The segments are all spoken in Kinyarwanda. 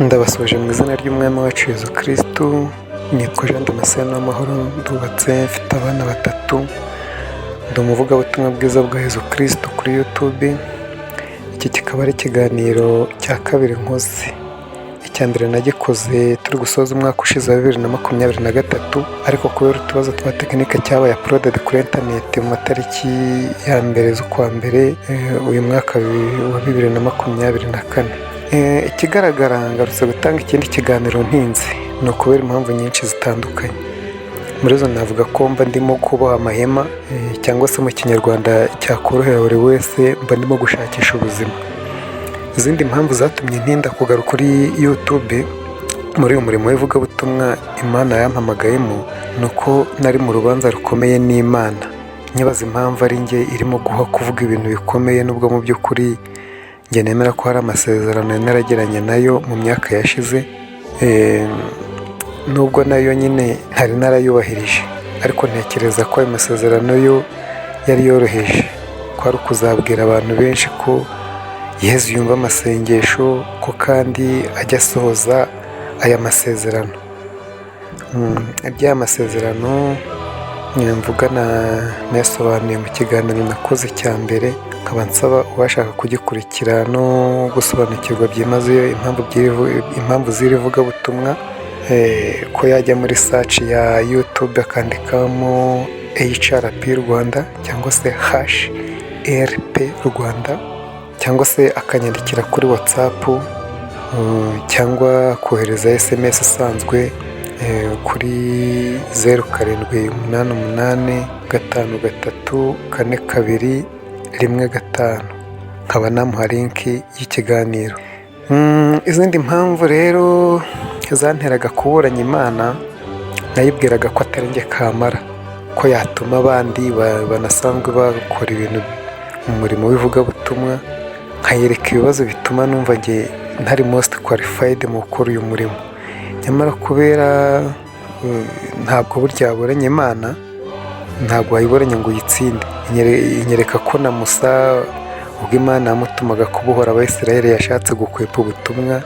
Ndabasuhuje mu izina ry'Umwami wacu Yezu Kristu. Nitwa Jean Damascene Uwamahoro, ndubatse, mfite abana batatu, ndi umuvugabutumwa bwiza bwa Yezu Kristu kuri YouTube. Iki kikaba ari ikiganiro cya kabiri nkoze. Icya mbere nagikoze turi gusoza umwaka ushize wa 2023, ariko kubera utubazo twa tekinike cyabaye uploaded kuri interineti mu matariki ya mbere z'ukwa mbere uyu mwaka wa 2024. Ikigaragara ngarutse gutanga ikindi kiganiro ntinze, ni ukubera impamvu nyinshi zitandukanye. Muri zo navuga ko mba ndimo kuboha amahema, cyangwa se mu Kinyarwanda cyakorohera buri wese, mba ndimo gushakisha ubuzima. Izindi mpamvu zatumye ntinda kugaruka kuri YouTube muri uyu murimo w'ivugabutumwa Imana yampamagayemo, ni uko nari mu rubanza rukomeye n'Imana, nyibaza impamvu ari njye irimo guha kuvuga ibintu bikomeye, nubwo mu by'ukuri njye nemera ko hari amasezerano nari naragiranye nayo mu myaka yashize, nubwo nayo nyine ntari narayubahirije, ariko ntekereza ko ayo masezerano yo yari yoroheje, ko ari ukuzabwira abantu benshi ko Yezu yumva amasengesho, ko kandi ajya asohoza aya masezerano. Iby'aya masezerano mvuga nayasobanuye mu kiganiro nakoze cya mbere, nkaba nsaba uwashaka kugikurikira no gusobanukirwa byimazeyo impamvu z'iri vugabutumwa, ko yajya muri search ya YouTube akandikamo HRP Rwanda cyangwa se HRP Rwanda, cyangwa se akanyandikira kuri WhatsApp, cyangwa kohereza SMS isanzwe kuri 0788534215, nkaba namuha link y'ikiganiro. Izindi mpamvu rero zanteraga kuburanya Imana, nayibwiraga ko atari njye kamara, ko yatuma abandi banasanzwe bakora ibintu mu murimo w'ivugabutumwa, nkayereka ibibazo bituma numva njye ntari most qualified mu gukora uyu murimo. Nyamara kubera ntabwo burya waburanya Imana, ntabwo wayiburanya ngo uyitsinde. Inyereka ko na Musa, ubwo Imana yamutumaga kubohora Abayisiraheli, yashatse gukwepa ubutumwa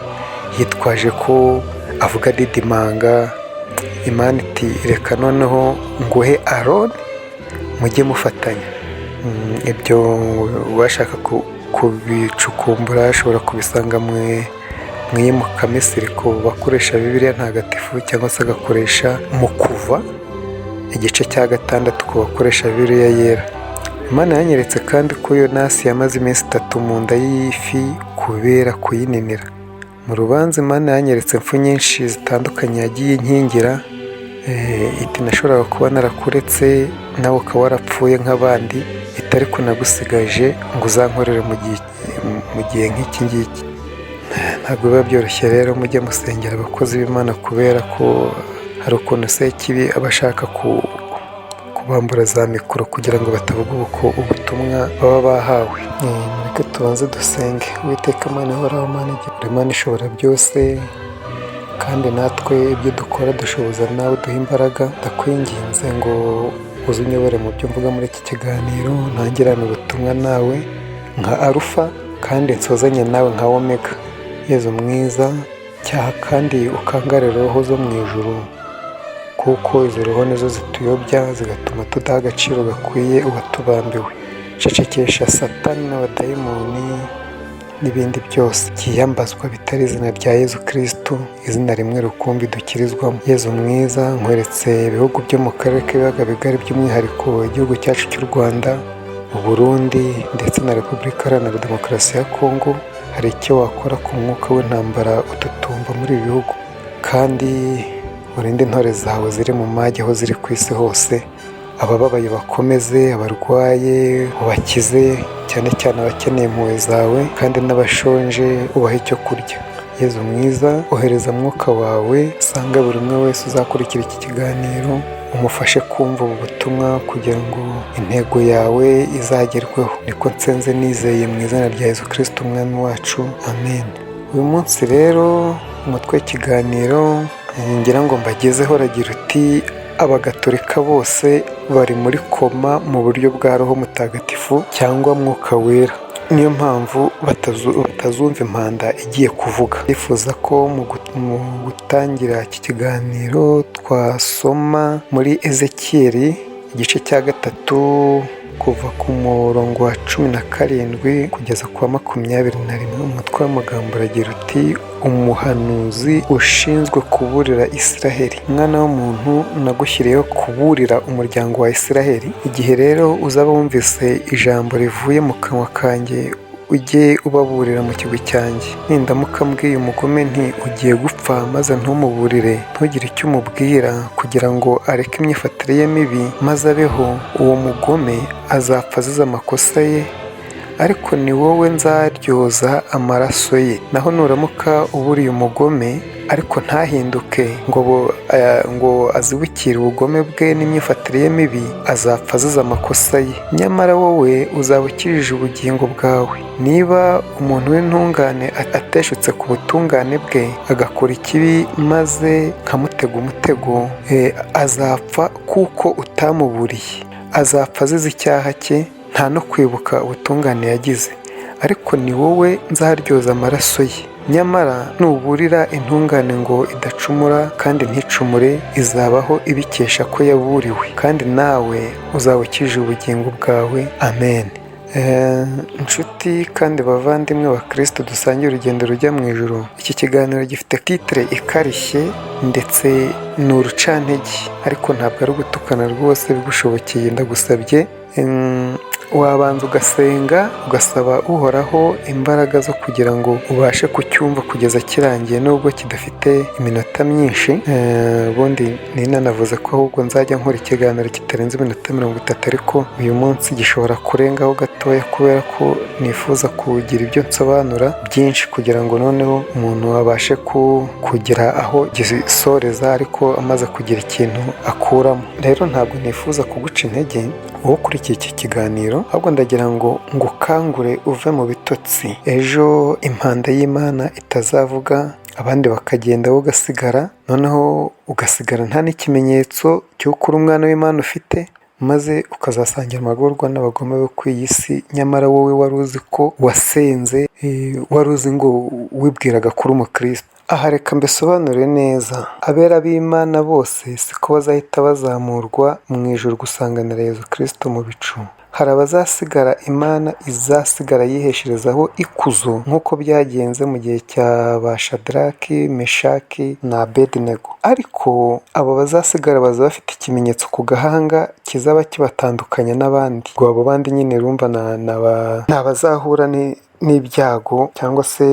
yitwaje ko avuga adidimanga. Imana iti: "Reka noneho nguhe Aroni mujye mufatanya." Ibyo uwashaka kubicukumbura ashobora kubisanga mu Iyimukamisiri ku bakoresha Bibiliya Ntagatifu, cyangwa se agakoresha mu Kuva igice cya 6 ku bakoresha Bibiliya Yera. Imana yanyeretse kandi ko Yonasi yamaze iminsi 3 mu nda y'ifi kubera kuyininira. Mu rubanza Imana yanyeretse impfu nyinshi zitandukanye yagiye inkingira, iti: "Nashoboraga kuba narakuretse nawe ukaba warapfuye nk'abandi," iti: "ariko nagusigaje ngo uzankorere mu gihe nk'iki ngiki." Ntabwo biba byoroshye rero, mujye musengera abakozi b'Imana, kubera ko hari ukuntu Sekibi aba ashaka kubambura za mikoro kugira ngo batavuga ubutumwa baba bahawe. Mureke tubanze dusenge. Uwiteka Imana ihoraho, Mana Imana ishobora byose, kandi natwe ibyo dukora dushoboza nawe uduha imbaraga, ndakwinginze ngo uze unyobore mu byo mvuga muri iki kiganiro, ntangirane ubutumwa nawe nka Arufa kandi nsozanye nawe nka Omega. Yezu mwiza, cyaha kandi ukangare roho zo mu ijuru, kuko izo roho nizo zituyobya zigatuma tudaha agaciro gakwiye uwatubambiwe. Cecekesha Satani n'abadayimoni n'ibindi byose byiyambazwa bitari izina rya Yezu Kristu, izina rimwe rukumbi dukirizwamo. Yezu mwiza, nkweretse ibihugu byo mu karere k'Ibiyaga Bigari, by'umwihariko igihugu cyacu cy'u Rwanda, u Burundi ndetse na Repubulika Iharanira Demokarasi ya Kongo. Hari icyo wakora ku mwuka w'intambara ututumba muri ibi bihugu, kandi urinde intore zawe ziri mu mage aho ziri ku isi hose. Abababaye bakomeze, abarwaye ubakize, cyane cyane abakeneye impuhwe zawe, kandi n'abashonje ubahe icyo kurya. Yezu mwiza, ohereza Mwuka wawe usanga buri umwe wese uzakurikira iki kiganiro, umufashe kumva ubu butumwa kugira ngo intego yawe izagerweho. Niko nsenze nizeye mu izina rya Yezu Kristu Umwami wacu, amen. Uyu munsi rero umutwe w'ikiganiro ngira ngo mbagezeho uragira uti: "Abagatolika bose bari muri koma mu buryo bwa Roho Mutagatifu cyangwa Mwuka Wera." Niyo mpamvu batazumva impanda igiye kuvuga. Ndifuza ko mu gutangira iki kiganiro twasoma muri Ezekiyeli igice cya 3 kuva ku murongo wa 17 kugeza ku wa 21. Umutwe w'amagambo uragira uti: umuhanuzi ushinzwe kuburira Isiraheli. Mwana w'umuntu, nagushyiriyeho kuburira umuryango wa Isiraheli. Igihe rero uzaba wumvise ijambo rivuye mu kanwa kanjye, ujye ubaburira mu kigwi cyanjye. Nindamuka mbwiye umugome nti ugiye gupfa, maze ntumuburire, ntugire icyo umubwira kugira ngo areke imyifatire ye mibi maze abeho, uwo mugome azapfa azize amakosa ye, ariko ni wowe nzaryoza amaraso ye. Naho nuramuka uburiye umugome ariko ntahinduke ngo azibukire ubugome bwe n'imyifatire ye mibi, azapfa azize amakosa ye, nyamara wowe uzaba ukijije ubugingo bwawe. Niba umuntu w'intungane ateshutse ku butungane bwe agakora ikibi maze nkamutega umutego, azapfa kuko utamuburiye, azapfa azize icyaha cye, nta no kwibuka ubutungane yagize, ariko ni wowe nzaryoza amaraso ye. Nyamara nuburira intungane ngo idacumura kandi nticumure, izabaho ibikesha ko yaburiwe, kandi nawe uzaba ukijije ubugingo bwawe. Amen. Inshuti kandi bavandimwe ba Kristo dusangiye urugendo rujya mu ijuru, iki kiganiro gifite titre ikarishye ndetse ni urucantege, ariko ntabwo ari ugutukana rwose. Bigushobokeye ndagusabye wabanza ugasenga, ugasaba Uhoraho imbaraga zo kugira ngo ubashe kucyumva kugeza kirangiye, nubwo kidafite iminota myinshi. Ubundi nanavuze ko ahubwo nzajya nkora ikiganiro kitarenze iminota 30, ariko uyu munsi gishobora kurengaho gatoya kubera ko nifuza kugira ibyo nsobanura byinshi kugira ngo noneho umuntu abashe kugira aho gisoreza ariko amaze kugira ikintu akuramo. Rero ntabwo nifuza kuguca intege wowe ukurikiye iki kiganiro, ahubwo ndagira ngo ngukangure uve mu bitotsi, ejo impanda y'Imana itazavuga abandi bakagenda wowe ugasigara, noneho ugasigara nta n'ikimenyetso cy'uko uri umwana w'Imana ufite, maze ukazasangira amagorwa n'abagome bo ku iyi si, nyamara wowe wari uzi ko wasenze, wari uzi ngo wibwiraga ko uri umukristo. Aha reka mbisobanure neza, abera b'Imana bose siko bazahita bazamurwa mu ijuru gusanganira Yezu Kristo mu bicu. Hari abazasigara Imana izasigara yihesherezaho ikuzo, nk'uko byagenze mu gihe cya ba Shadaraki, Meshaki na Abedinego. Ariko abo bazasigara bazaba bafite ikimenyetso ku gahanga kizaba kibatandukanya n'abandi. Ubwo abo bandi nyine urumva ni abazahura n'ibyago cyangwa se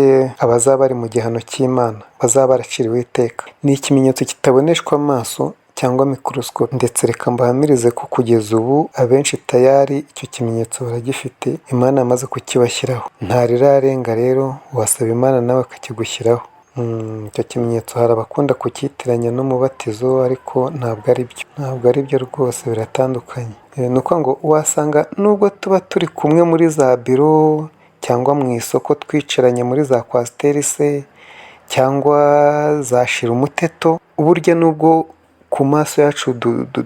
abazaba bari mu gihano cy'Imana, bazaba baraciriweho iteka. Ni ikimenyetso kitaboneshwa amaso cyangwa mikorosikopi, ndetse reka mbahamirize ko kugeza ubu abenshi tayari icyo kimenyetso baragifite, Imana yamaze kukibashyiraho. Ntarirarenga rero wasaba Imana nawe akakigushyiraho. Icyo kimenyetso hari abakunda kucyitiranya n'umubatizo, ariko ntabwo ari byo, ntabwo ari byo rwose, biratandukanye. Ni ukuvuga ngo wasanga nubwo tuba turi kumwe muri za biro cyangwa mu isoko twicaranye muri za kwasiteri se cyangwa za shira umuteto, burya nubwo ku maso yacu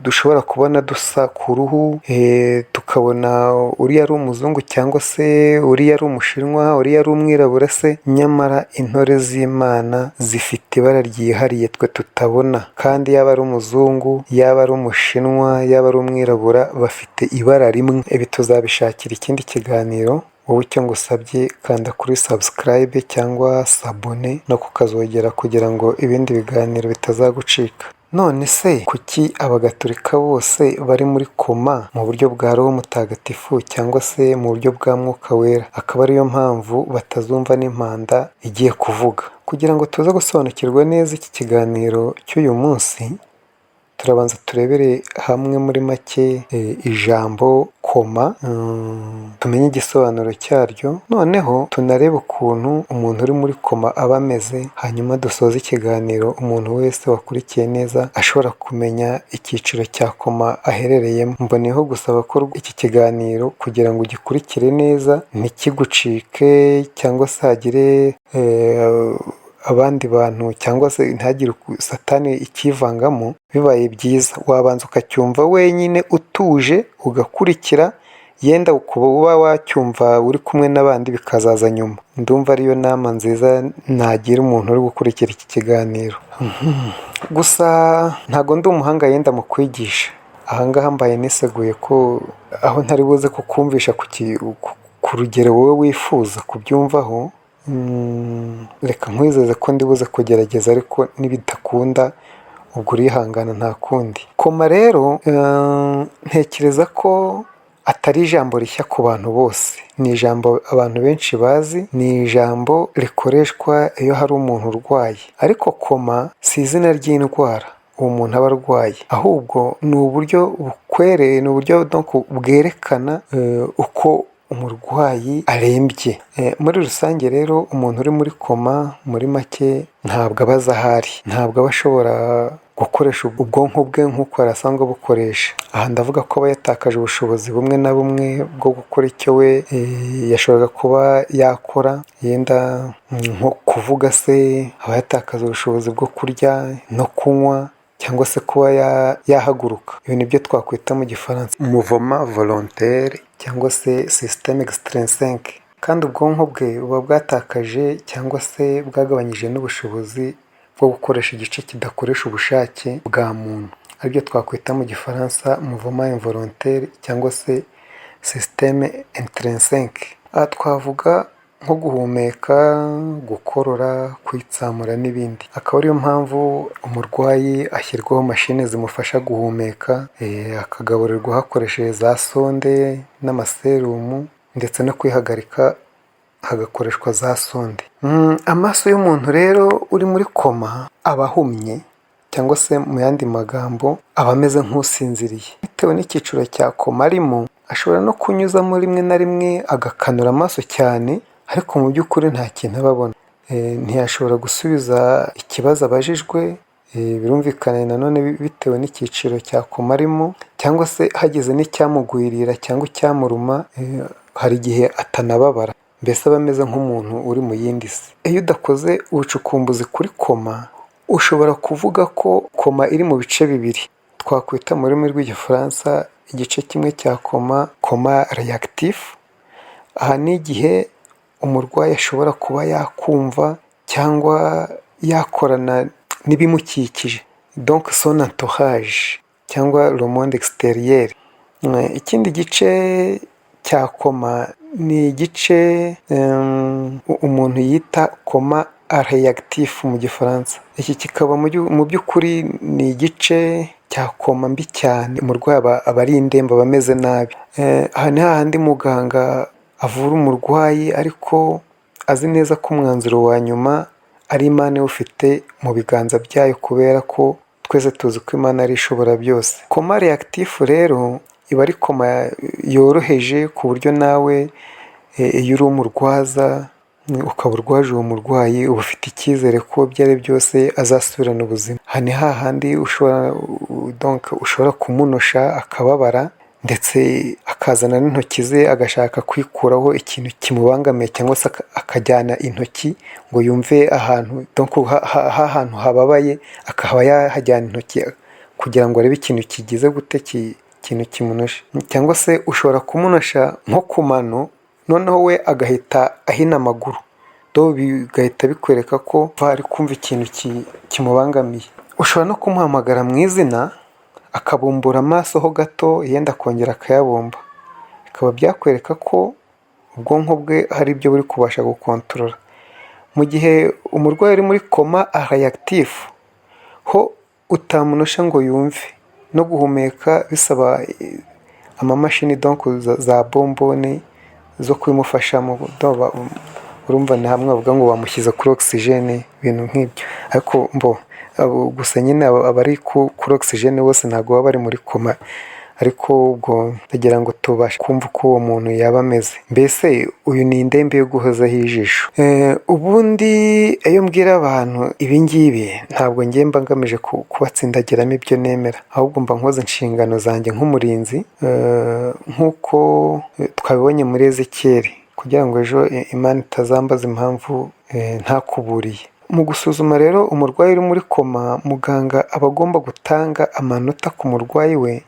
dushobora kubona dusa ku ruhu, tukabona uriya ari umuzungu cyangwa se uriya ari umushinwa, uriya ari umwirabura se, nyamara intore z'Imana zifite ibara ryihariye twe tutabona, kandi yaba ari umuzungu, yaba ari umushinwa, yaba ari umwirabura, bafite ibara rimwe. Ibi tuzabishakira ikindi kiganiro. Wowe icyo ngusabye, kanda kuri subscribe cyangwa s'abonner no kukazogera kugira ngo ibindi biganiro bitazagucika. None se kuki abagatolika bose bari muri koma mu buryo bwa Roho Mutagatifu cyangwa se mu buryo bwa Mwuka Wera, akaba ariyo mpamvu batazumva n'impanda igiye kuvuga? Kugira ngo tuze gusobanukirwa neza iki kiganiro cy'uyu munsi, turabanza turebere hamwe muri make ijambo koma, tumenye igisobanuro cyaryo, noneho tunarebe ukuntu umuntu uri muri koma aba ameze, hanyuma dusoze ikiganiro umuntu wese wakurikiye neza ashobora kumenya icyiciro cya koma aherereyemo. Mboneyeho gusaba ko iki kiganiro kugira ngo ugikurikire neza ntikigucike cyangwa se hagire abandi bantu cyangwa se ntihagire satani ikivangamo, bibaye byiza wabanza ukacyumva wenyine utuje, ugakurikira. Yenda kuba wacyumva uri kumwe n'abandi bikazaza nyuma. Ndumva ariyo nama nziza nagira umuntu uri gukurikira iki kiganiro. Gusa ntabwo ndi umuhanga yenda mu kwigisha. Ahangaha mbaye niseguye ko aho ntari buze kukumvisha ku rugero wowe wifuza kubyumvaho, reka nkwizeze ko ndi buze kugerageza, ariko nibidakunda ubwo urihangana, nta kundi. Koma rero ntekereza ko atari ijambo rishya ku bantu bose, ni ijambo abantu benshi bazi, ni ijambo rikoreshwa iyo hari umuntu urwaye. Ariko koma si izina ry'indwara uwo muntu aba arwaye, ahubwo ni uburyo bukwereye, ni uburyo bwerekana uko umurwayi arembye. Muri rusange rero, umuntu uri muri koma, muri make ntabwo aba azi aho ari, ntabwo aba ashobora gukoresha ubwonko bwe nk'uko yari asanzwe abukoresha. Aha ndavuga ko aba yatakaje ubushobozi bumwe na bumwe bwo gukora icyo we yashoboraga kuba yakora, yenda nko kuvuga se, aba yatakaza ubushobozi bwo kurya no kunywa cyangwa se kuba yahaguruka. Ibi ni byo twakwita mu Gifaransa mouvement volontaire cyangwa se système extrinsèque. Kandi ubwonko bwe buba bwatakaje cyangwa se bwagabanyije n'ubushobozi bwo gukoresha igice kidakoresha ubushake bwa muntu, aribyo twakwita mu Gifaransa mouvement involontaire cyangwa se système intrinsèque. Aha twavuga nko guhumeka, gukorora, kwitsamura n'ibindi. Akaba ariyo mpamvu umurwayi ashyirwaho mashini zimufasha guhumeka, akagaburirwa hakoresheje za sonde n'amaserumu, ndetse no kwihagarika hagakoreshwa za sonde. Amaso y'umuntu rero uri muri koma aba ahumye, cyangwa se mu yandi magambo aba ameze nk'usinziriye. Bitewe n'icyiciro cya koma arimo, ashobora no kunyuzamo rimwe na rimwe agakanura amaso cyane, ariko mu by'ukuri nta kintu aba abona. Ntiyashobora gusubiza ikibazo abajijwe, birumvikana nanone bitewe n'icyiciro cya koma arimo, cyangwa se hagize n'icyamugwirira cyangwa icyamuruma, hari igihe atanababara, mbese aba ameze nk'umuntu uri mu yindi si. Iyo udakoze ubucukumbuzi kuri koma, ushobora kuvuga ko koma iri mu bice bibiri twakwita mu rurimi rw'Igifaransa igice kimwe cya koma, coma réactif. Aha ni igihe umurwayi ashobora kuba yakumva cyangwa yakorana n'ibimukikije, donc son entourage cyangwa le monde extérieur. Ikindi gice cya koma ni igice umuntu yita coma aréactif mu Gifaransa. Iki kikaba mu by'ukuri ni igice cya koma mbi cyane, umurwayi aba ari indembe, aba ameze nabi. Aha ni hahandi muganga avura umurwayi ariko azi neza ko umwanzuro wa nyuma ari Imana iwufite mu biganza byayo, kubera ko twese tuzi ko Imana ari ishobora byose. Coma réactif rero iba ari koma yoroheje, ku buryo nawe iyo uri umurwaza ukaba urwaje uwo murwayi, uba ufite icyizere ko ibyo ari byose azasubirana ubuzima. Aha ni hahandi ushobora kumunosha akababara, ndetse akazana n'intoki ze agashaka kwikuraho ikintu kimubangamiye, cyangwa se akajyana intoki ngo yumve ahantu hantu hababaye, akaba yahajyana intoki kugira ngo arebe ikintu kigize gute, ikintu kimunoshe. Cyangwa se ushobora kumunosha nko ku mano, noneho we agahita ahina amaguru, bigahita bikwereka ko ari kumva ikintu kimubangamiye. Ushobora no kumuhamagara mu izina akabumbura amaso ho gato, yenda akongera akayabumba, bikaba byakwereka ko ubwonko bwe hari ibyo buri kubasha gukontorora. Mu gihe umurwayi uri muri coma aréactif ho utamunosha ngo yumve, no guhumeka bisaba amamashini, donc za bombone zo kubimufashamo. Urumva ni hamwe bavuga ngo bamushyize kuri oxygène, ibintu nk'ibyo. Ariko mbo gusa nyine abari kuri oxygène bose ntabwo baba bari muri koma, ariko ubwo ndagira ngo tubashe kumva uko uwo muntu yaba ameze. Mbese uyu ni indembe yo guhozaho ijisho. Ubundi iyo mbwira abantu ibi ngibi, ntabwo ngiye mba ngamije kubatsindagiramo ibyo nemera, ahubwo mba nkoze inshingano zanjye nk'umurinzi, nk'uko twabibonye muri Ezekiyeli, kugira ngo ejo Imana itazambaza impamvu ntakuburiye. Mu gusuzuma rero umurwayi uri muri koma, muganga aba agomba gutanga amanota ku murwayi we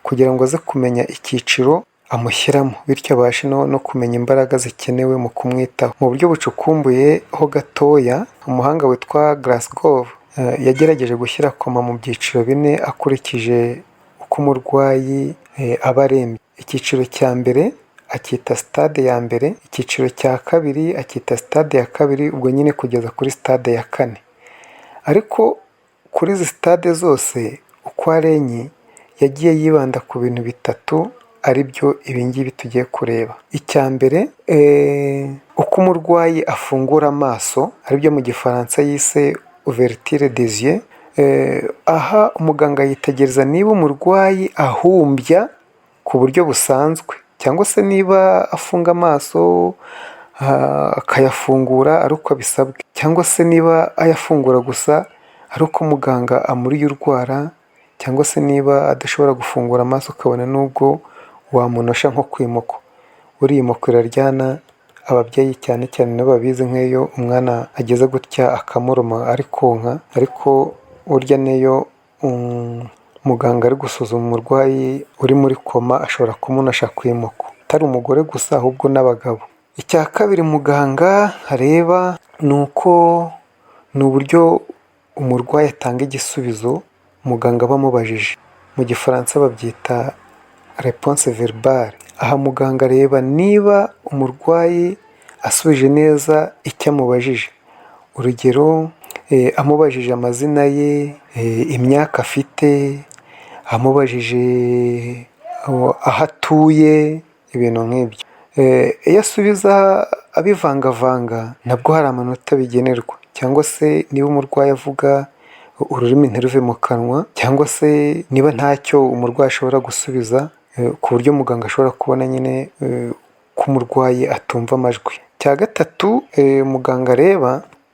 kugira ngo aze kumenya icyiciro amushyiramo, bityo abashe no kumenya imbaraga zikenewe mu kumwitaho. Mu buryo bucukumbuye ho gatoya, umuhanga witwa Glasgow yagerageje gushyira koma mu byiciro bine akurikije uko umurwayi aba arembye. Icyiciro cya mbere acyita stade ya mbere, icyiciro cya kabiri acyita stade ya kabiri, ubwo nyine kugeza kuri stade ya kane. Ariko kuri izi stade zose uko ari enye, yagiye yibanda ku bintu bitatu, ari byo ibingibi tugiye kureba. Icya mbere, uko umurwayi afungura amaso, aribyo mu Gifaransa yise ouverture des yeux. Aha umuganga yitegereza niba umurwayi ahumbya ku buryo busanzwe, cyangwa se niba afunga amaso akayafungura ari uko abisabwe, cyangwa se niba ayafungura gusa ari uko muganga amuriye urwara, cyangwa se niba adashobora gufungura amaso ukabona n'ubwo wamunosha nko ku imoko. Buriya imoko iraryana, ababyeyi cyane cyane nibo babizi, nk'iyo umwana ageze gutya akamuruma ari konka. Ariko burya n'iyo muganga ari gusuzuma umurwayi uri muri koma, ashobora kumunosha ku imoko, atari umugore gusa ahubwo n'abagabo. Icya kabiri muganga areba ni uko ni uburyo umurwayi atanga igisubizo muganga aba amubajije. Mu Gifaransa babyita réponse verbale. Aha muganga areba niba umurwayi asubije neza icyo amubajije. Urugero, amubajije amazina ye, imyaka afite, amubajije aho atuye, ibintu nk'ibyo. Iyo asubiza abivangavanga, nabwo hari amanota bigenerwa, cyangwa se niba umurwayi avuga ururimi ntiruve mu kanwa, cyangwa se niba ntacyo umurwayi ashobora gusubiza, ku buryo muganga ashobora kubona nyine ko umurwayi atumva amajwi. Icya gatatu muganga areba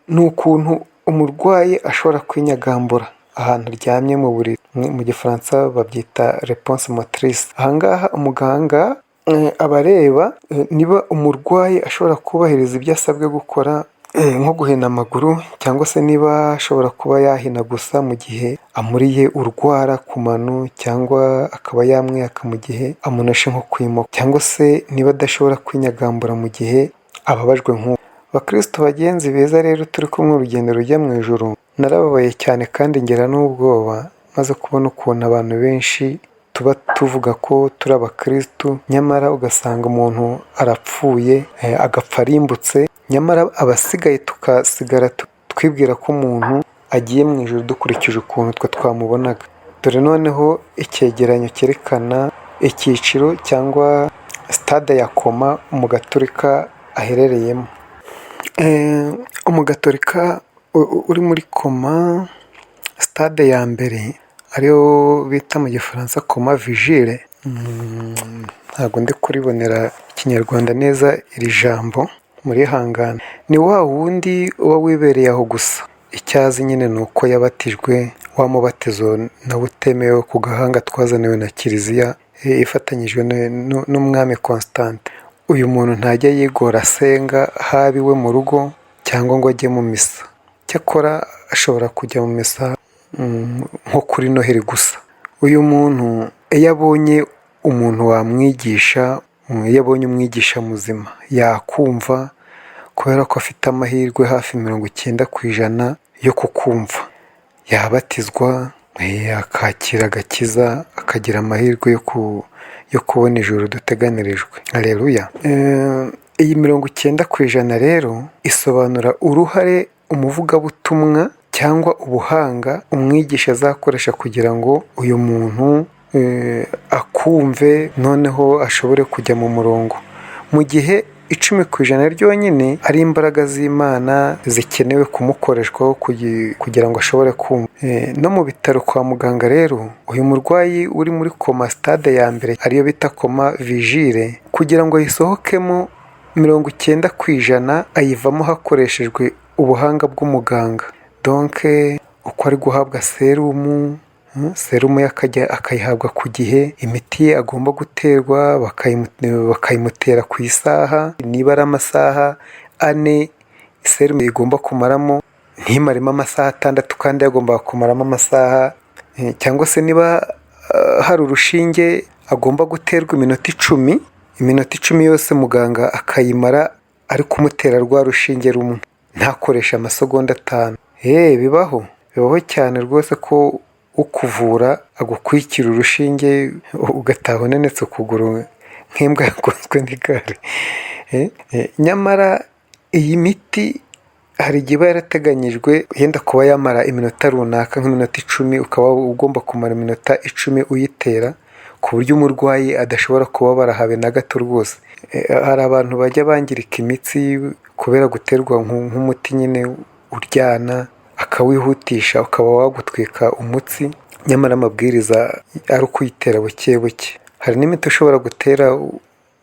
ni ukuntu umurwayi ashobora kwinyagambura ahantu aryamye mu buriri. Mu Gifaransa babyita réponse motrice. Aha ngaha umuganga aba areba niba umurwayi ashobora kubahiriza ibyo asabwe gukora, nko guhina amaguru, cyangwa se niba ashobora kuba yahina gusa mu gihe amuriye urwara ku mano, cyangwa akaba yamwiyaka mu gihe amunoshe nko ku imoko, cyangwa se niba adashobora kwinyagambura mu gihe ababajwe nk'uko. Bakristo bagenzi beza rero turi kumwe urugendo rujya mu ijuru, narababaye cyane kandi ngira n'ubwoba maze kubona ukuntu abantu benshi tuba tuvuga ko turi abakirisitu, nyamara ugasanga umuntu arapfuye, agapfa arimbutse, nyamara abasigaye tukasigara twibwira ko umuntu agiye mu ijuru dukurikije ukuntu twe twamubonaga. Dore noneho icyegeranyo cyerekana icyiciro cyangwa stade ya koma umugaturika aherereyemo. Umugatorika uri muri koma stade ya mbere, ariyo bita mu Gifaransa coma vigile, ntabwo ndi kuribonera Ikinyarwanda neza iri jambo, murihangana, ni wa wundi uba wibereye aho gusa, icyo azi nyine ni uko yabatijwe wa mubatizo nawe utemewe ku gahanga twazaniwe na Kiliziya ifatanyije n'umwami Constantin. Uyu muntu ntajya yigora asenga, haba iwe mu rugo cyangwa ngo ajye mu misa, cyakora ashobora kujya mu misa nko kuri Noheli gusa. Uyu muntu iyo abonye umuntu wamwigisha, iyo abonye umwigisha muzima yakumva, kubera ko afite amahirwe hafi 90% yo kukumva, yabatizwa akakira agakiza, akagira amahirwe yo kubona ijuru duteganirijwe. Aleluya! Iyi 90% rero isobanura uruhare umuvugabutumwa cyangwa ubuhanga umwigisha azakoresha kugira ngo uyu muntu akumve, noneho ashobore kujya mu murongo, mu gihe 10% ryonyine ari imbaraga z'Imana zikenewe kumukoreshwaho kugira ngo ashobore kumva. No mu bitaro kwa muganga rero, uyu murwayi uri muri koma stade ya mbere, ariyo bita coma vigile, kugira ngo ayisohokemo, 90% ayivamo hakoreshejwe ubuhanga bw'umuganga. Donc uko ari guhabwa serumu, serumu ye akayihabwa ku gihe, imiti ye agomba guterwa bakayimutera ku isaha, niba ari amasaha 4 serumu igomba kumaramo, ntimaremo amasaha 6 kandi yagombaga kumaramo amasaha, cyangwa se niba hari urushinge agomba guterwa iminota 10. Iminota 10 yose muganga akayimara ari kumutera rwa rushinge rumwe, ntakoreshe amasegonda 5. Bibaho, bibaho cyane rwose ko ukuvura agukwikira urushinge ugataha unenetse ukuguru nk'imbwa yagonzwe n'igare. Nyamara iyi miti hari igihe iba yarateganyijwe yenda kuba yamara iminota runaka nk'iminota 10, ukaba ugomba kumara iminota 10 uyitera, ku buryo umurwayi adashobora kubabara habe na gato rwose. Hari abantu bajya bangirika imitsi kubera guterwa nk'umuti nyine uryana, akawihutisha ukaba wagutwika umutsi, nyamara amabwiriza ari ukuyitera buke buke. Hari n'imiti ushobora gutera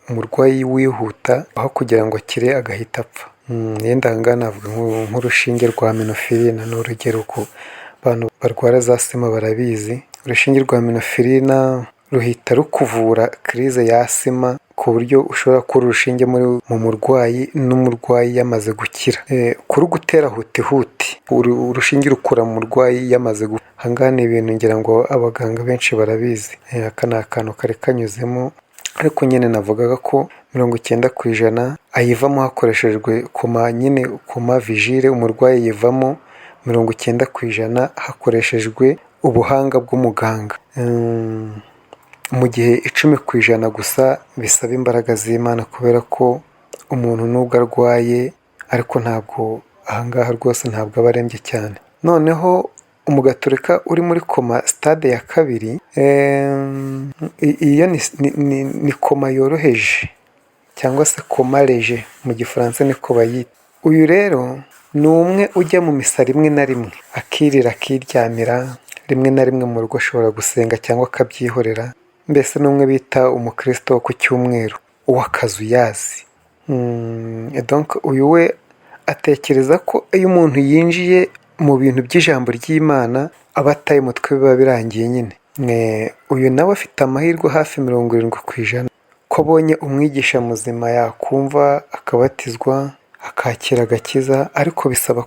umurwayi wihuta, aho kugira ngo akire agahita apfa. Yenda aha ngaha navuga nk'urushinge rwa minofirina, ni urugero ku bantu barwara za asima barabizi. Urushinge rwa minofirina ruhita rukuvura crise ya asima, ku buryo ushobora gukura urushinge mu murwayi n'umurwayi yamaze gukira. Kurugutera huti huti, urushinge rukura mu murwayi yamaze gupfa. Aha ngaha ni ibintu ngira ngo abaganga benshi barabizi. Aka ni akantu kari kanyuzemo, ariko nyine navugaga ko 90% ayivamo hakoreshejwe coma nyine, coma vigile, umurwayi yivamo 90% hakoreshejwe ubuhanga bw'umuganga. Mu gihe 10% gusa bisaba imbaraga z'Imana, kubera ko umuntu nubwo arwaye ariko ntabwo aha ngaha rwose ntabwo aba arembye cyane. Noneho umugaturika uri muri coma stade ya 2, iyo ni coma yoroheje cyangwa se coma léger mu Gifaransa niko bayita. Uyu rero ni umwe ujya mu misa rimwe na rimwe, akirira akiryamira, rimwe na rimwe mu rugo ashobora gusenga cyangwa akabyihorera, mbese ni umwe bita umukristo wo ku cyumweru w'akazuyazi. Donc uyu we atekereza ko iyo umuntu yinjiye mu bintu by'ijambo ry'Imana aba ataye umutwe, biba birangiye nyine. Uyu nawe afite amahirwe hafi 70% ko abonye umwigisha muzima yakumva akabatizwa akakira agakiza, ariko bisaba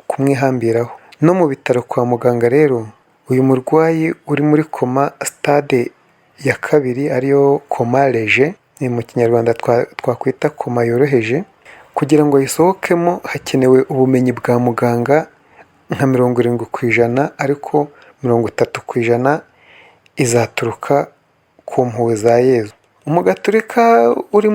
kumwihambiraho. No mu bitaro kwa muganga rero, uyu murwayi uri muri coma stade ya 2, ariyo coma léger, ni mu Kinyarwanda twakwita coma yoroheje, kugira ngo ayisohokemo hakenewe ubumenyi bwa muganga nka 70%, ariko 30% izaturuka ku mpuhwe za Yezu. Umugaturika uri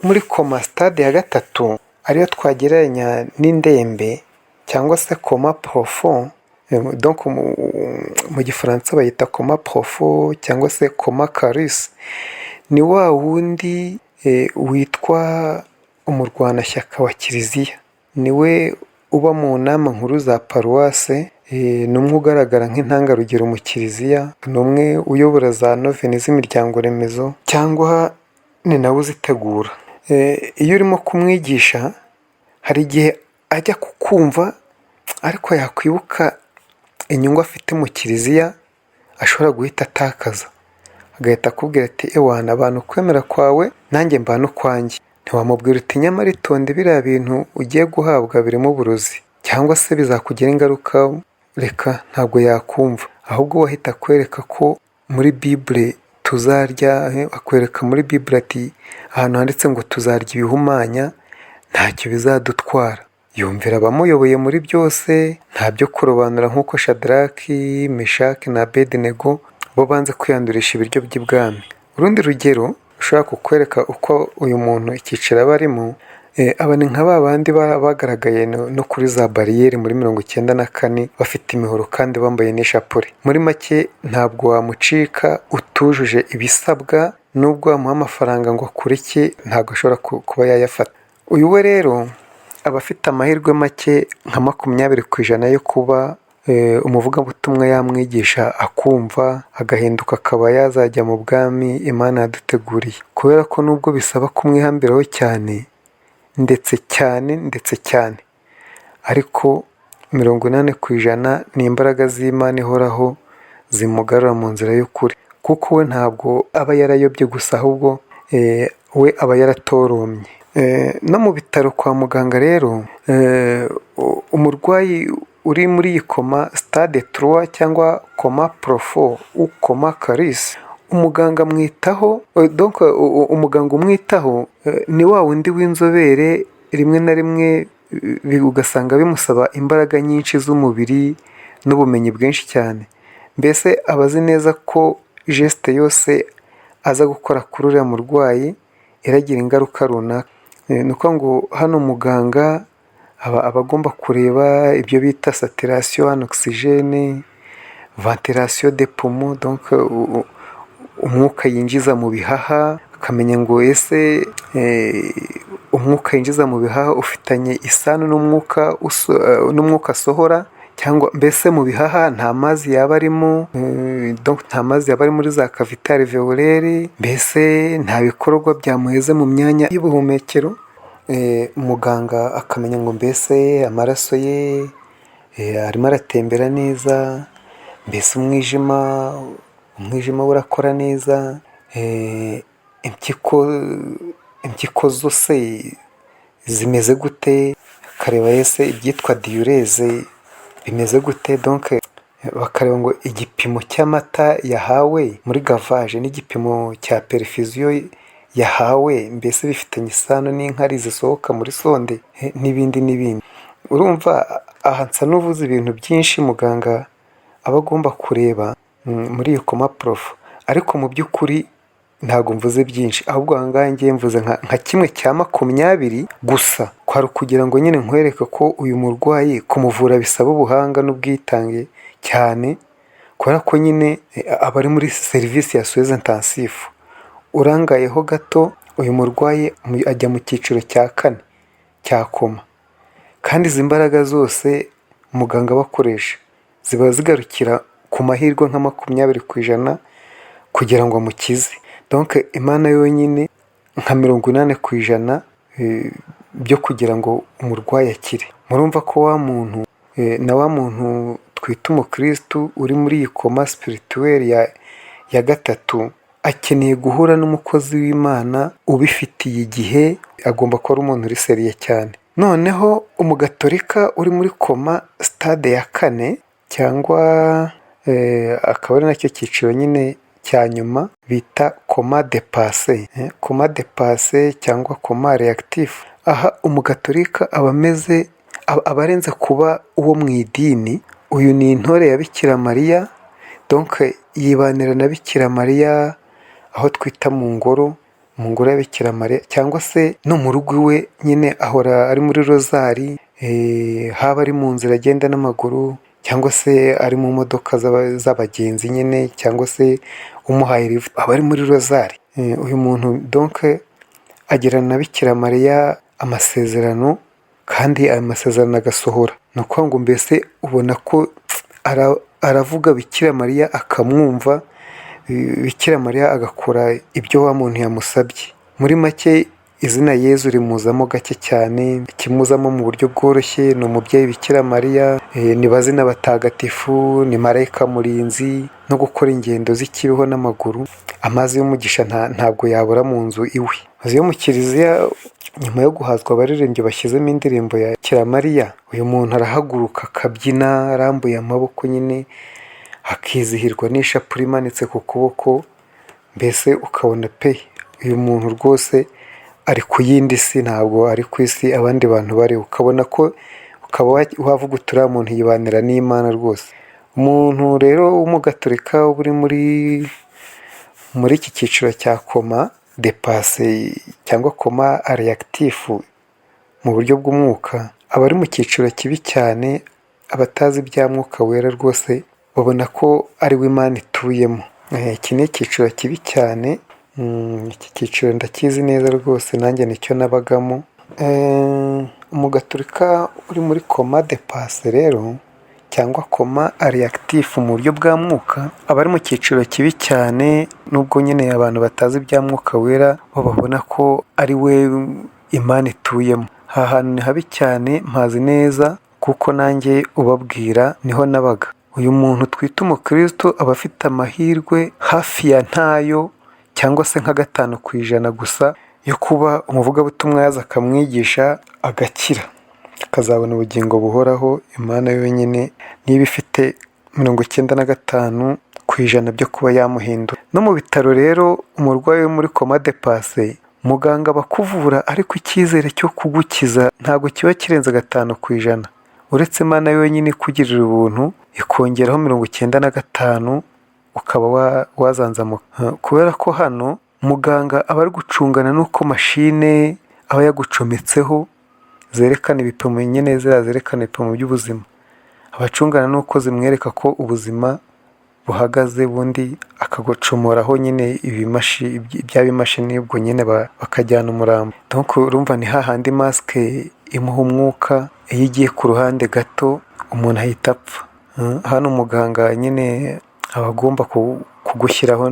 muri coma stade ya 3, ariyo twagereranya n'indembe cyangwa se coma profond, donc mu Gifaransa bayita coma profond cyangwa se coma callus, ni wa wundi witwa umurwanashyaka wa Kiliziya, niwe uba mu nama nkuru za paruwase, ni umwe ugaragara nk'intangarugero mu kiliziya, ni umwe uyobora za noveni z'imiryango remezo cyangwa ni nawe uzitegura. Iyo urimo kumwigisha hari igihe ajya kukumva, ariko yakwibuka inyungu afite mu kiliziya ashobora guhita atakaza, agahita akubwira ati: "Ewana, abantu ukwemera kwawe nanjye mbana ukwanjye." Ntiwamubwira uti: "Nyamara itonde, biriya bintu ugiye guhabwa birimo uburozi cyangwa se bizakugiraho ingaruka." Reka, ntabwo yakumva, ahubwo we ahita akwereka ko muri Bible tuzarya, akwereka muri Bible ati ahantu handitse ngo tuzarya ibihumanya ntacyo bizadutwara. Yumvira abamuyoboye muri byose, nta byo kurobanura nk'uko Shadaraki, Meshaki na Abedenego bo banze kwiyandurisha ibiryo by'ibwami. Urundi rugero rushobora kukwereka uko uyu muntu icyiciro aba arimo, aba ni nka ba bandi bagaragaye no kuri za bariyeri muri 94 bafite imihoro kandi bambaye n'ishapure. Muri make ntabwo wamucika utujuje ibisabwa, nubwo wamuha amafaranga ngo akureke ntabwo ashobora kuba yayafata. Uyu we rero aba afite amahirwe make nka 20% yo kuba umuvugabutumwa yamwigisha akumva agahinduka akaba yazajya mu bwami Imana yaduteguriye, kubera ko nubwo bisaba kumwihambiraho cyane ndetse cyane ndetse cyane, ariko 80% ni imbaraga z'Imana ihoraho zimugarura mu nzira y'ukuri, kuko we ntabwo aba yarayobye gusa, ahubwo we aba yaratoromye. No mu bitaro kwa muganga rero, umurwayi uri muri iyi coma stade trois cyangwa coma profond ou coma callus, Umuganga amwitaho, donc umuganga umwitaho ni wa wundi w'inzobere, rimwe na rimwe ugasanga bimusaba imbaraga nyinshi z'umubiri n'ubumenyi bwinshi cyane. Mbese aba azi neza ko geste yose aza gukora kuri uriya murwayi iragira ingaruka runaka. Ni ukuvuga ngo hano muganga aba agomba kureba ibyo bita saturation en oxygène, ventilation des poumons, donc umwuka yinjiza mu bihaha, akamenya ngo ese umwuka yinjiza mu bihaha ufitanye isano n'umwuka asohora, cyangwa mbese mu bihaha nta mazi yaba arimo, donc nta mazi yaba ari muri za cavité alvéolaire, mbese nta bikorwa byamuheze mu myanya y'ubuhumekero. Muganga akamenya ngo mbese amaraso ye arimo aratembera neza, mbese umwijima we urakora neza, impyiko zose zimeze gute, akareba ese ibyitwa diurèse bimeze gute, donc bakareba ngo igipimo cy'amata yahawe muri gavage n'igipimo cya perfusion yahawe, mbese bifitanye isano n'inkari zisohoka muri sonde, n'ibindi n'ibindi. Urumva aha nsa n'uvuze ibintu byinshi muganga aba agomba kureba muri iyo coma profond, ariko mu by'ukuri ntabwo mvuze byinshi, ahubwo aha ngaha ngiye mvuze nka 20% gusa, kwari ukugira ngo nyine nkwereke ko uyu murwayi kumuvura bisaba ubuhanga n'ubwitange cyane, kubera ko nyine aba ari muri serivisi ya soins intensifs. Urangayeho gato uyu murwayi ajya mu cyiciro cya kane cya coma, kandi izi mbaraga zose muganga aba akoresha ziba zigarukira ku mahirwe nka 20% kugira ngo amukize. Donc Imana yonyine nka 80% byo kugira ngo umurwayi akire. Murumva ko wa muntu na wa muntu twita umukirisitu uri muri iyi coma spirituel ya gatatu, akeneye guhura n'umukozi w'Imana ubifitiye igihe, agomba kuba ari umuntu uri sérieux cyane. Noneho umugatolika uri muri coma stade ya kane, cyangwa akaba ari nacyo cyiciro nyine cya nyuma bita coma dépassé, coma dépassé cyangwa coma réactif. Aha umugatolika aba ameze, aba arenze kuba uwo mu idini, uyu ni intore ya Bikira Mariya, donc yibanira na Bikira Mariya aho twita mu ngoro, mu ngoro ya Bikira Mariya, cyangwa se no mu rugo iwe nyine ahora ari muri rozari, haba ari mu nzira agenda n'amaguru, cyangwa se ari mu modoka z'abagenzi nyine, cyangwa se umuhaye lift aba ari muri rozari. Uyu muntu donc agirana na Bikira Mariya amasezerano, kandi ayo masezerano agasohora. Ni ukuvuga ngo mbese ubona ko aravuga Bikira Mariya akamwumva, Bikira Mariya agakora ibyo wa muntu yamusabye. Muri make izina Yezu rimuzamo gake cyane, ikimuzamo mu buryo bworoshye ni umubyeyi Bikira Mariya, ni bazina batagatifu, ni marayika murinzi, no gukora ingendo z'ikibeho n'amaguru, amazi y'umugisha ntabwo yabura mu nzu iwe. Iyo mu kiliziya nyuma yo guhazwa abaririmbyi bashyizemo indirimbo ya Bikira Mariya, uyu muntu arahaguruka akabyina arambuye amaboko nyine, akizihirwa n'ishapure imanitse ku kuboko, mbese ukabona pe uyu muntu rwose ari ku yindi si, ntabwo ari ku isi abandi bantu bariho, ukabona ko ukaba wavuga uti uriya muntu yibanira n'Imana rwose. Umuntu rero w'umugatolika uba uri muri iki cyiciro cya coma dépassé cyangwa coma réactif mu buryo bw'umwuka, aba ari mu cyiciro kibi cyane, abatazi ibya Mwuka Wera rwose babona ko ari we Imana ituyemo. Iki ni icyiciro kibi cyane, iki cyiciro ndakizi neza rwose, nanjye nicyo nabagamo. Umugatolika uri muri coma dépassé rero cyangwa coma réactif mu buryo bwa mwuka, aba ari mu cyiciro kibi cyane, nubwo nyine abantu batazi ibya Mwuka Wera bo babona ko ari we Imana ituyemo. Aha hantu ni habi cyane, mpazi neza kuko nanjye ubabwira niho nabaga. Uyu muntu twita umukristo aba afite amahirwe hafi ya ntayo, cyangwa se nka 5% gusa yo kuba umuvugabutumwa yaza akamwigisha agakira, akazabona ubugingo buhoraho. Imana yonyine niba ifite 95% ku ijana byo kuba yamuhindura. No mu bitaro rero, umurwayi uri muri coma dépassé, muganga aba akuvura, ariko icyizere cyo kugukiza ntabwo kiba kirenze 5%, uretse Imana yonyine ikugirira ubuntu ikongeraho 95 ukaba wazanzamuka. Kubera ko hano muganga aba ari gucungana n'uko mashine aba yagucometseho zerekana ibipimo nyine, ziriya zerekana ibipimo by'ubuzima, aba acungana n'uko zimwereka ko ubuzima buhagaze, ubundi akagucomoraho nyine bya bimashini, ubwo nyine bakajyana umurambo. Donc urumva ni hahandi masque imuha umwuka, iyo igiye ku ruhande gato umuntu ahita apfa. Hano umuganga nyine aba agomba kugushyiraho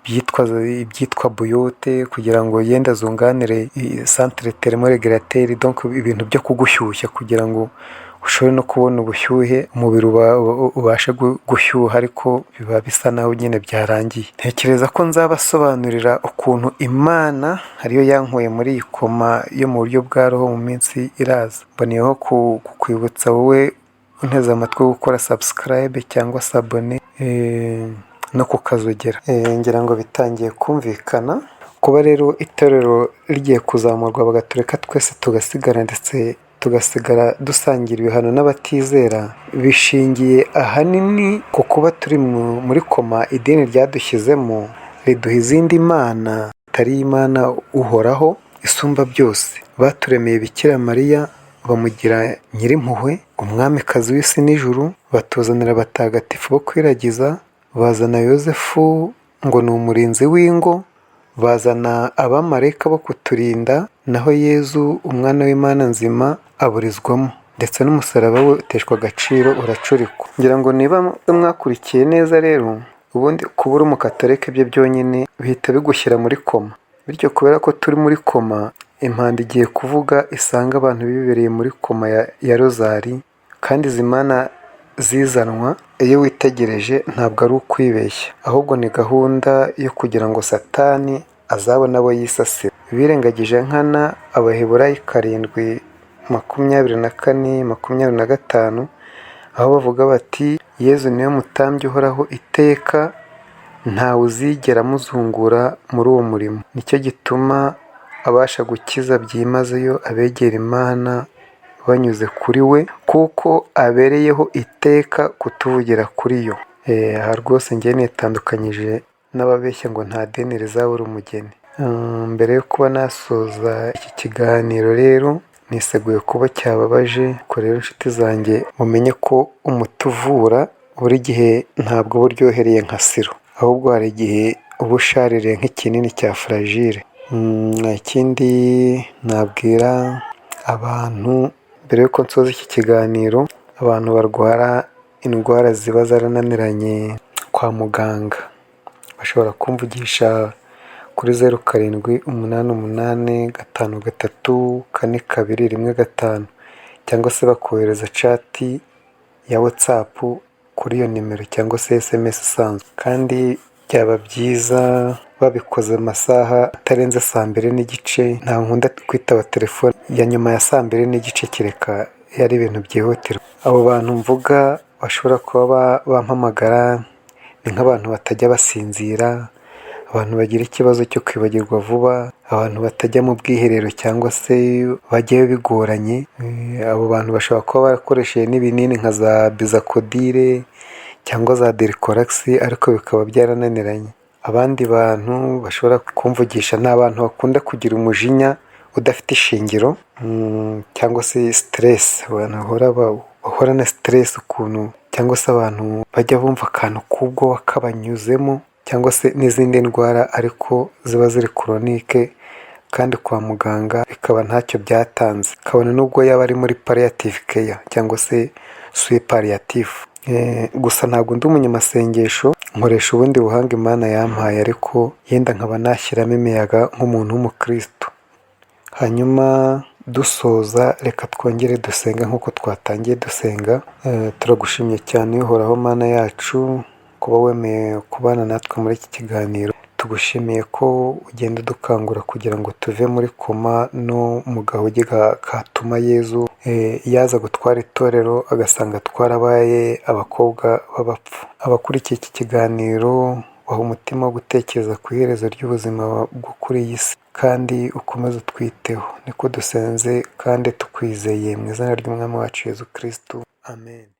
ibyitwa bouillotte kugira ngo yenda zunganire centre thermorégulateur, donc ibintu byo kugushyushya kugira ngo ushobore no kubona ubushyuhe, umubiri ubashe gushyuha, ariko biba bisa naho nyine byarangiye. Ntekereza ko nzabasobanurira ukuntu Imana ariyo yankuye muri iyi koma yo mu buryo bwa roho mu minsi iraza. Mboneyeho kukwibutsa wowe unteze amatwi gukora subscribe cyangwa s'abonner no kukazogera. Ngira ngo bitangiye kumvikana. Kuba rero itorero rigiye kuzamurwa bagatureka twese tugasigara, ndetse tugasigara dusangira ibihano n'abatizera, bishingiye ahanini ku kuba turi muri koma idini ryadushyizemo, riduha izindi mana atari Imana Uhoraho isumba byose. Baturemeye Bikira Mariya, bamugira Nyirimpuhwe, umwamikazi w'isi n'ijuru, batuzanira abatagatifu bo kwiragiza, bazana Yozefu ngo ni umurinzi w'ingo, bazana abamarayika bo kuturinda, naho Yezu umwana w'Imana nzima aburizwamo, ndetse n'umusaraba we uteshwa agaciro, uracurikwa. Ngira ngo niba mwakurikiye neza rero, ubundi kuba uri umukatolika byo byonyine bihita bigushyira muri koma. Bityo kubera ko turi muri koma, impanda igiye kuvuga isanga abantu bibereye muri koma ya rozari. Kandi izi mana zizanwa, iyo witegereje, ntabwo ari ukwibeshya, ahubwo ni gahunda yo kugira ngo Satani azabone abo yisasira. Birengagije nkana Abaheburayi 7:24, 25, aho bavuga bati: "Yezu niwe mutambyi uhoraho iteka, ntawe uzigera amuzungura muri uwo murimo. Nicyo gituma abasha gukiza byimazeyo abegera Imana banyuze kuri we, kuko abereyeho iteka kutuvugira kuri yo." Aha rwose njye nitandukanyije n'ababeshya ngo nta dini rizabura umugeni. Mbere yo kuba nasoza iki kiganiro rero, niseguye kuba cyababaje. Ko rero inshuti zanjye, mumenye ko umuti uvura buri gihe ntabwo uba uryohereye nka siro, ahubwo hari igihe uba ushaririye nk'ikinini cya Flagyl. Ikindi nabwira abantu mbere y'uko nsoza iki kiganiro, abantu barwara indwara ziba zarananiranye kwa muganga bashobora kumvugisha kuri 0788534215, cyangwa se bakohereza chat ya WhatsApp kuri iyo nimero, cyangwa se SMS isanzwe. Kandi byaba byiza babikoze amasaha atarenze saa 2:30. Nta nkunda kwitaba telefone ya nyuma ya saa 2:30, kereka iyo ari ibintu byihutirwa. Abo bantu mvuga bashobora kuba bampamagara ni nk'abantu batajya basinzira, abantu bagira ikibazo cyo kwibagirwa vuba, abantu batajya mu bwiherero cyangwa se bajyayo bigoranye. Abo bantu bashobora kuba barakoresheje n'ibinini nka za bisacodyl cyangwa za Dulcolax, ariko bikaba byarananiranye. Abandi bantu bashobora kumvugisha ni abantu bakunda kugira umujinya udafite ishingiro cyangwa se stress, abantu bahorana stress ukuntu, cyangwa se abantu bajya bumva akantu k'ubwoba kabanyuzemo, cyangwa se n'izindi ndwara ariko ziba ziri chronique, kandi kwa muganga bikaba ntacyo byatanze, kabone n'ubwo yaba ari muri palliative care cyangwa se soins palliatifs. Gusa ntabwo ndi umunyamasengesho, nkoresha ubundi buhanga Imana yampaye, ariko yenda nkaba nashyiramo imiyaga nk'umuntu w'umukristo. Hanyuma dusoza, reka twongere dusenga nk'uko twatangiye dusenga. Turagushimye cyane Uhoraho Mana yacu, kuba wemeye kubana natwe muri iki kiganiro. Tugushimiye ko ugenda udukangura kugira ngo tuve muri koma no mu gahugi katuma Yezu Yaza gutwara itorero agasanga twarabaye abakobwa b'abapfu. Abakurikiye iki kiganiro baha umutima wo gutekereza ku iherezo ry'ubuzima bwo kuri iyi si, kandi ukomeze utwiteho. Niko dusenze kandi tukwizeye mu izina ry'Umwami wacu Yesu Kristo, amen.